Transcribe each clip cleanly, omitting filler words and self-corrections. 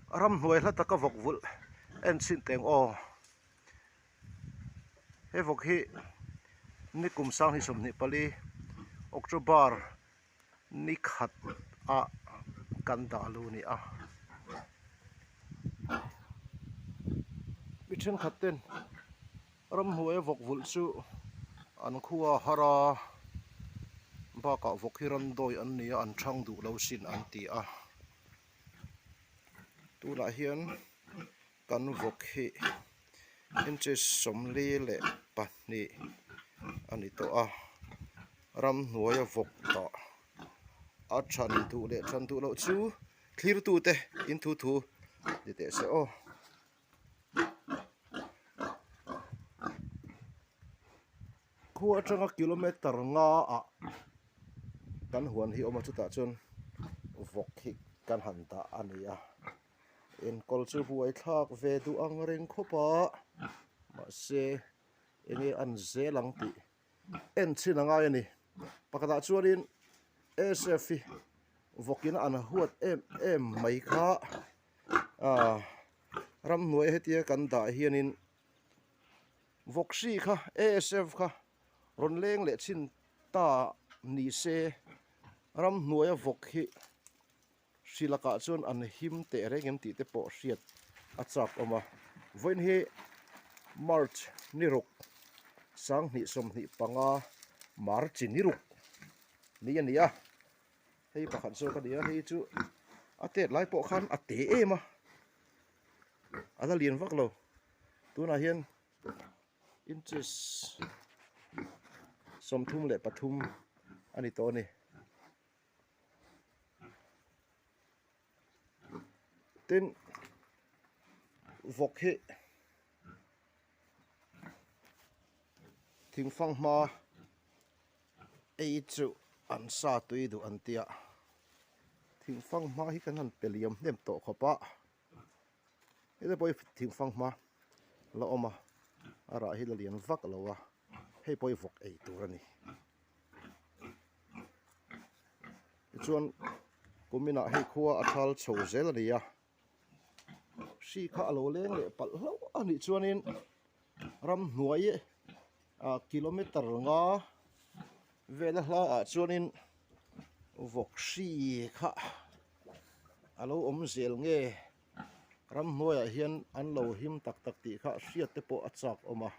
Ramhnuai hla taka vawk vulh en chhin teng aw. He vawk hi nikum sanghnih 24 October ni khat ah kan dah lo ni a. Mi thenkhat ten ramhnuaia vawk vulh chu an khua a har a, bakah vawk hi ran dawi an ni a, an thang duh lo sin an ti a. Tunah hian kan vawk hi inches 42 a ni tawh a, ramhnuaia vawk dah a than duh leh than duh loh chu thlirtute in thu thu ni teh se aw. Khua atanga kilometer nga ah kan huan hi a awm a chutah chuan vawk hi kan han dah a ni a enkawl chu buai thlak ve duh ang reng khawp a mahse enge an zel ang tih en chhin a ngai a ni pakhatah chuanin A_S_F hi vawkin an huat em em mai kha ah ramhnuai hetia kan dah hianin. Vawkhri kha ASF kha rawn leng leh chhin ta ni se ramhnuaia vawk hi hri lakah chuan an him teh reng em tih te pawh hriat a chak awm a. Vawiin hi March ni ruk 2025 March ni ruk ni a ni a, hei pakhat zawk a ni a, hei chu a tet lai pawh khan a te em a. A la lian vak lo tunah hian inches 33 a ni tawh a ni tin vawk hi thingfang hma ei chu an sa tui duh an tia thingfang hma hi kan han pe liam hnem tawh khawp a. Heta pawh hi thingfang hma la awm a a rah hi la lian vak lo a hei pawh hi vawk ei tur a ni tichuan kuminah hei khua a thal chho zel a ni a hri kha a lo leng leh palh hlauh a nih chuanin ramhnuai ah kilometer nga vela hla ah chuanin vawk hri kha a lo awm zel nge ramhnuaiah hian an lo him tak tak tih kha hriat te pawh a chak awm a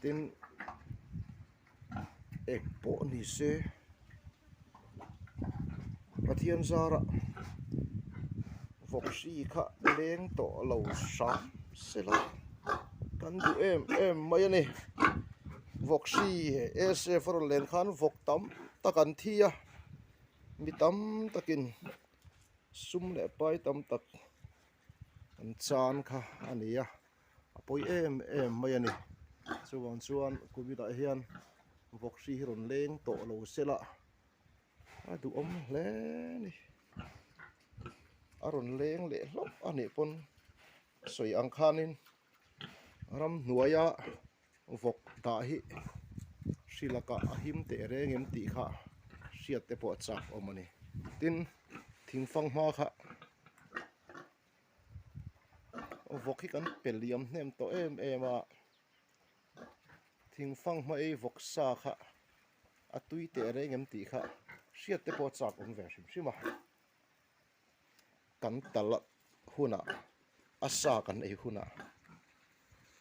tin eng pawh ni se Pathian zarah vawk hri kha leng tawh lo hram sela kan duh em em mai a ni vawk hri A_S_F a rawn len khan vawk tam tak an thi a mi tam takin sum leh pai tam tak an chan kha a ni a. A pawi em em mai a ni. Chuvang chuan kuminah hian vawk hri hi rawn leng tawh lo sela a duhawm hle a ni. A rawn leng leh hlauh a nih pawn sawi ang khanin ramhnuaia vawk dah hi hri lakah a him teh reng em tih kha hriat te pawh a chak awm a ni. Tin, thingfang hma kha. Vawk hi kan pe liam hnem tawh em em a thingfang hma ei vawk sa kha a tui teh reng em tih kha hriat te pawh a chak awm ve hrim hrim a kan tal hunah a sa kan ei hunah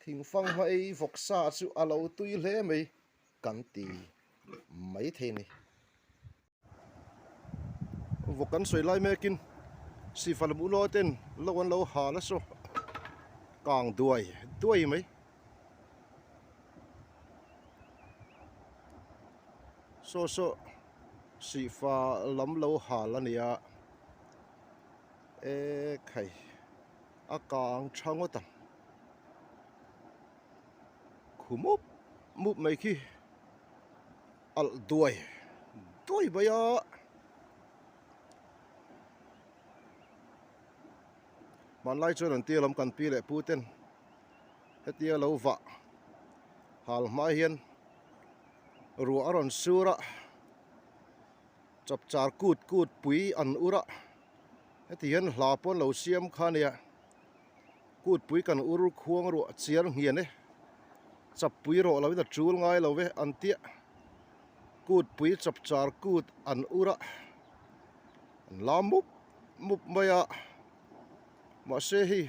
thingfang hma ei vawk sa chu a lo tui hle mai kan ti maithei a ni. Vawk kan sawi lai mekin sifal mulo ten lo an lo hal a saw kang duai duai mai. Saw saw sihfa lam lo hal a nia ekhai a kang tha ngawt ang khu mup mup mai khi. Alh duai duai mai a. Hmanlai chuan an tia lam kan pi leh pu ten hetia lo vah hal hma hian ruah a rawn sur a. Chapchar kut kut pui an ur a, heti hian hla pawh an lo siam kha a nia, kut pui kan ur khuang ruah chiar nghian e, chappui rawh lo in a tul ngai lo ve an tia, kut pui chapchar kut an ur a, an la mup mup mai a, mahse hei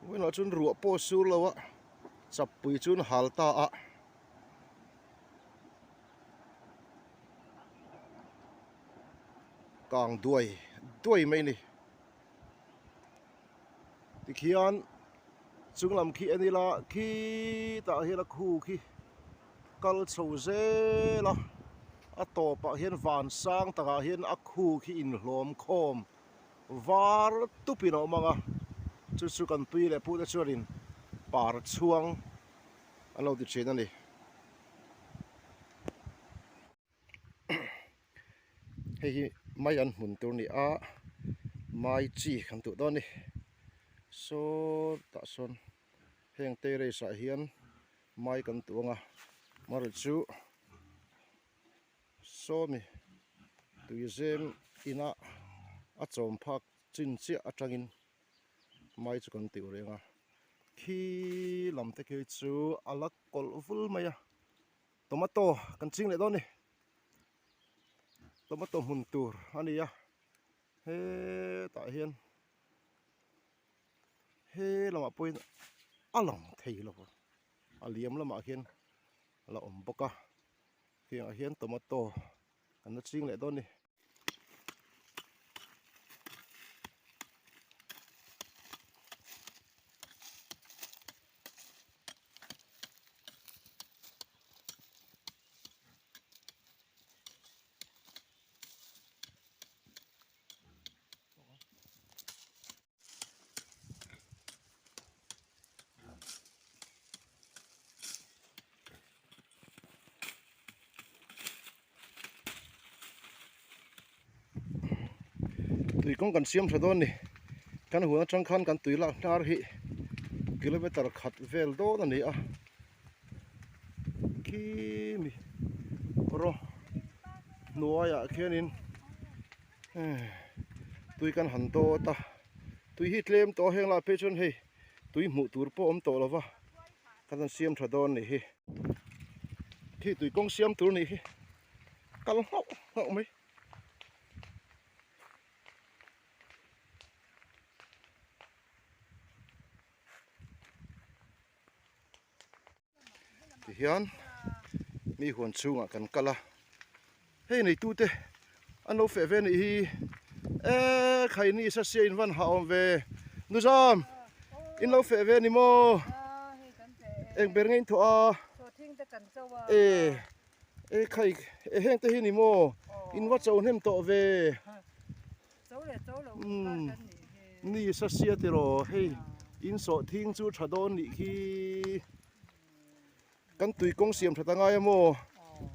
vawiinah chuan ruah pawh a sur lo a, chappui chu an hal ta a. Kang duai duai mai a ni tikhian chung lam khi en ila khitah hian a khu khi kal chho zel a a tawpah hian van sang takah hian a khu khi inhlawm khawm var tupin a awm ang a chu chu kan tui leh pute chuanin par chhuang an lo ti thin a ni. Hei hi mai an hmun tur a ni a mai chi kan duh dawn a ni saw tah sawn heng terrace ah hian mai kan tuh ang a amaherawhchu chu sawmi tuizem ina a chawm phak chin chiah atangin mai chu kan tih reng a khi lam te khi chu a la kawlh vul mai a tomato kan ching leh dawn a ni tomato hmun tur a ni a hetah hian he lamah pawhin a lang thei lo a a liam lamah hian a la awm bawk a hengah hian tomato kan la ching leh dawn a ni. Tui kawng kan siam tha dawn ni kan huan atang khan kan tui lak hnar hi kilometer khat vel dawn a ni a khi mi rawh hnuaiah khianin tui kan han dawt a tui hi tlem tawh a heng lah phei chuan hei tui hmuh tur pawh a awm tawh lo va kan han siam tha dawn nih hi khi tui kawng siam tur nih hi kal nghauh nghauh mai. Tihian mi huan chhungah kan kal a hei neitute an lo feh ve anih hi e khaini sasia in van hah awm ve nuzam in lo feh ve a ni maw eng ber nge in thawh a e e khai e heng te hi ni maw in va cho hnem tawh ve Umm ni sasia tiraw hei in sawh thing chu tha dawn nih khi kan tui kawng siam that angai a maw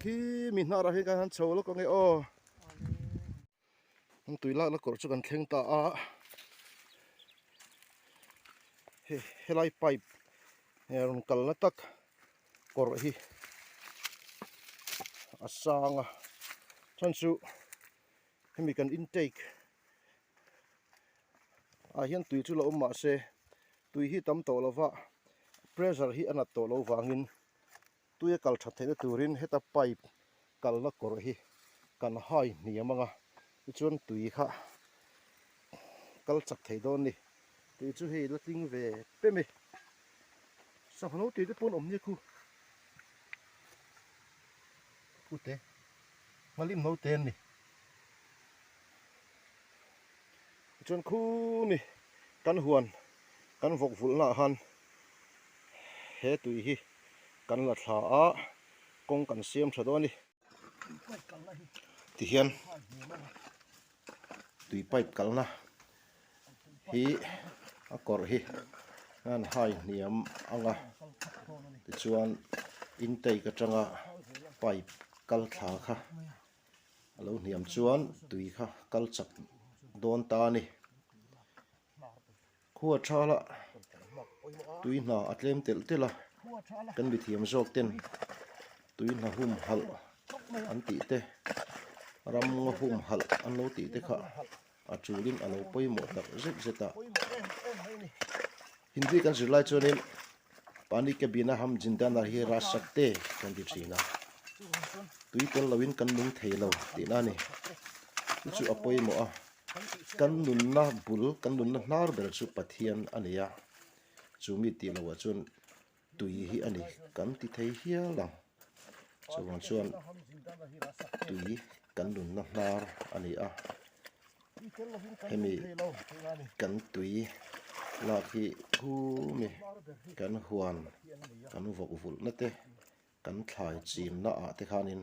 khi mi hnarah hian kan han chho lawk ange aw an tui lakna kawr chu kan thleng ta a hei helai pipe rawn kalna tak kawr hi a sang a chuan chu hemi kan intake ah hian tui chu la awm mah se tui hi tam tawh lova pressure hi a nat tawh loh vangin tui a kal that theihna turin heta pipe kalna kawr hi kan hai hniam ang a tichuan tui kha kal chak thei dawn a ni tui chu hei la tling ve pem e sangha lo tui te pawh an awm nia khu khute. Hmalim no te an ni. Tichuan khumi kan huan kan vawk vulhna ah khan he tui hi kan la thla a, kawng kan siam tha dawn a ni. Tihian tui pipe kalna hi a kawrh hi an hai hniam ang a tichuan intake atanga pipe kal thla kha a lo hniam chuan tui kha kal chak dawn ta a ni khua thala tui hna a tlem telh telh a kan mithiam zawk ten tui hna humhalh an tih te. Ram ngaw humhalh an lo tih te kha a tulin a lo pawimawh tak zet zet a. Hindi kan zir lai chuanin Pani ke bina ham jinda nahi rah sakte kan ti thin a, tui tel loin kan nung thei lo tihna a ni. Chu chu a pawimawh a, kan nunna bul, kan nunna hnar ber chu Pathian a ni a, chu mi tih loah chuan tui hi a ni kan ti thei hial ang. Chuvang chuan tui kan nunna hnar a ni a, hemi kan tui lak hi khumi kan huan kan vawk vulhna te kan thlai chinna ah te khanin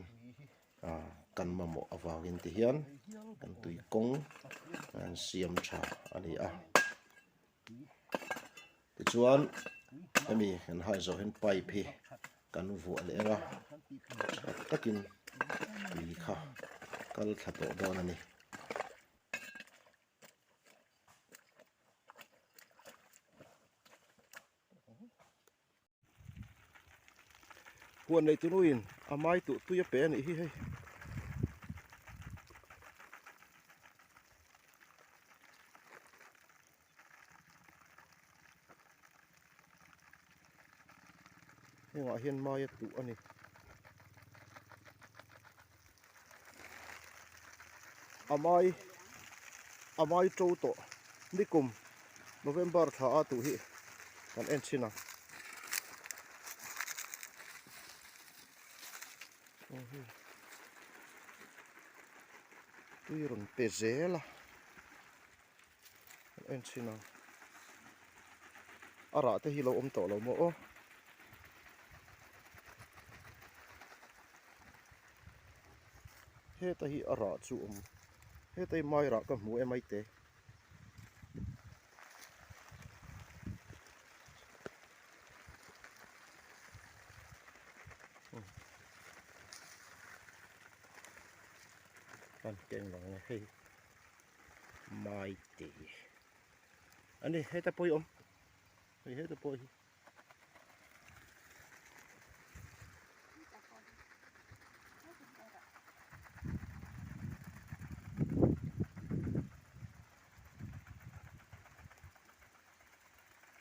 ah kan mamawh avangin ti hian kan tui kawng an siam tha a ni a. Tichuan hemi kan hai zawh hian pipe hi kan vuah leh ang a tha takin tui kha kal thla tawh dawn a ni. Huan nei tunuin a mai tuh tui a pe a nih hi hei. Hengah hian mai a tuh a ni. A mai a mai to tawh nikum November thla a tuh hi kan en chhin ang. Tui rawn pe zel a kan en chhin ang. A rah te hi lo awm tawh lo maw aw. Heta hi a rah chu awm heta hi mai rah ka hmu em ai te. Kan keng lang nge hei mai te ani heta pawh hi awm hei heta pawh hi.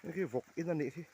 Hei hi vawk in a nih hi.